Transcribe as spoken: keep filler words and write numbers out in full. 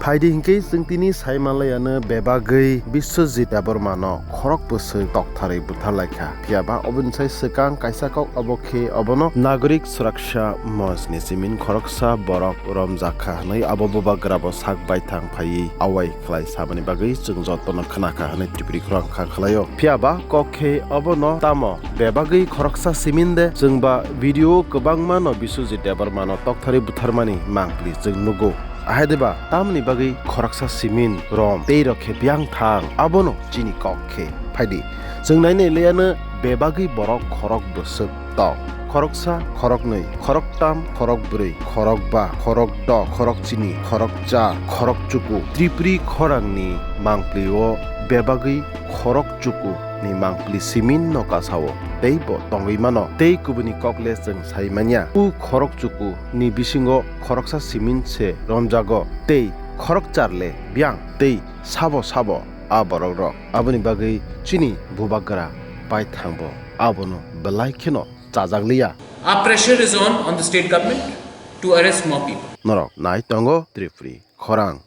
Phaidi hinkhe chwng tini saimanlaiano bebagwi Biswajit Debbarmano khorok bwswk toktharwi butharlaikha. Phiyaba oboni sai swkang kaisa kok, abo khe obono Nagorik Suraksha Monchni simin khoroksa borok romjakha hwnwi abo bubagrabo sak baithang phaiwi awai khlai samani bagwi chwng jotono khnakha hwnwi Tripuri khorang kha khlaio. Phiyaba kok khe obono tamo bebagwi khoroksa simin de, chwngba video kwbangmano Biswajit Debbarmano toktharwi butharmani mangpli chwng nugo. Ahai deba tamoni bagwi khoroksa simin rom tei rok khe biyang thang, abono chini kok khe phaidi. Chwng nainai laiano bebagwi borok khorok bwswk tok. Khoroksa, khoroknwi, khoroktam, khorokbrwi, khorokba, khorokdo, khorokchini, khorokchar, khorokchuku. Tripuri khorangni mangplio bebagwi khorokchuku ni mangpli simin no kasao tei bo tongwi mano. Tei kubuni kok le chwng sai manya. U khorokchuku ni bisingo khoroksa simin se romjago tei khorokchar le biyang tei sabo sabo a borok rok. Aboni bagwi chini bubagra baithang bo abono belai kheno chajak liya. Our pressure is on, on the state government to arrest more people. Norok nai tongo Tripuri khorang.